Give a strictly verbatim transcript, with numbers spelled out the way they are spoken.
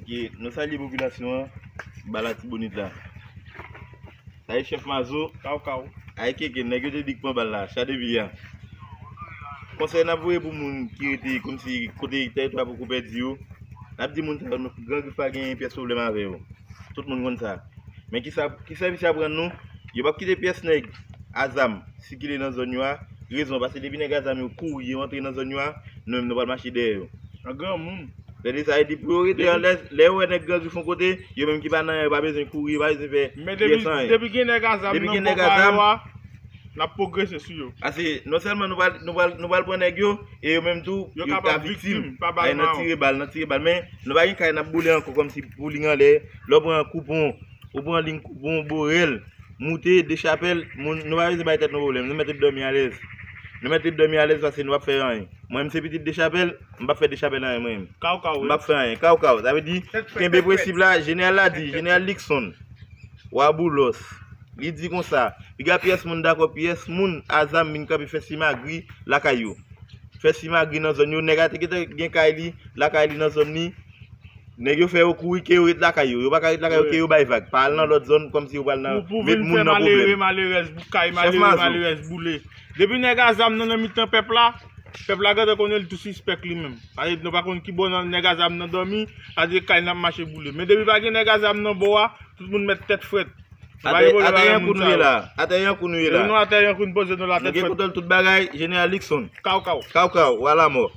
Ye, nou salye popilasyon an, ba Latibonit la. Sa e chèf Mazo. Kaw, kaw. Ay keke, nèg yo te di k pran bal la, Chadevi a. Konsèy n ap voye pou moun ki rete kòmsi kote tèritwa poko pèdi yo, n ap di moun sa yo, Gran Grif pa gen pyès pwoblèm avè yo. Tout moun konn sa. Men ki sa, ki sèvis y ap rann nou? Yo p ap kite pyès nèg a zam sikile nan zòn yo a. Rezon, paske depi nèg a zam yo kouri, yo antre nan zòn yo a, nou menm nou pral mache dèyè yo. An granmoun. Tande sa, e di pou yo rete anlè, lè yo wè nèg Gran Grif yon kote, yo menm ki pa nan, yo pa bezwen kouri, yo pa bezwen fè pyès anyen. Men depi, depi gen nèg a zam nan bò pa yo a, n ap pwogrese sou yo. Paske non sèlman nou pral, nou pral, nou pral pran nèg yo, e yo menm tou, yo ka viktim. Ay, nan tire bal, nan tire bal. Men nou pa gen kay n ap boule ankò kòmsi bowling anlè. Lè w pran Koupon, ou pran liy Koupon, Borèl, Moute, Dechapèl, moun, nou pa bezwen bay tèt nou pwoblèm. Nou mèt ret dòmi alèz. Nou mèt ret dòmi alèz paske nou p ap fè anyen. Mwen menm se pitit Dechapèl, m p ap fè Dechapèl anyen mwen menm. Kaw, kaw, wi. M p ap fè anyen. Kaw, kaw. Sa vle di, kenbe prensip la, jeneral la di, jeneral Luckson, Wa Boulos, li di konsa, piga pyès moun dakò, pyès moun a zam vin kanpe fè simagri lakay yo. Fè simagri nan zòn yo, nèg a te gentan gen kay li, lakay li nan zòn li. Nèg yo fè yo kouri, ke yo ret lakay yo. Yo pa ka ret lakay yo, ke yo bay vag. Pa al nan lòt zòn kòmsi yo pral nan, met moun nan pwoblèm. Malere, malerèz, bout kay, malere, malerèz, boule. Depi nèg a zam nan nan mitan pèp la, pèp la gentan konnen li tou sispèk li menm. Paske nou pa konn ki bò nan nèg a zam nan dòmi, sa vle di kay n ap mache boule. Men depi pa gen nèg a zam nan bò a, tout moun mèt tèt frèt. Atè Yankou nou ye la. Atè Yankou nou ye la. Nou atè Yankou n poze nou la tèt frèt. Nou gen kontwòl tout bagay, jeneral Luckson. Kaw, kaw. Kaw, kaw, Wa Lamò.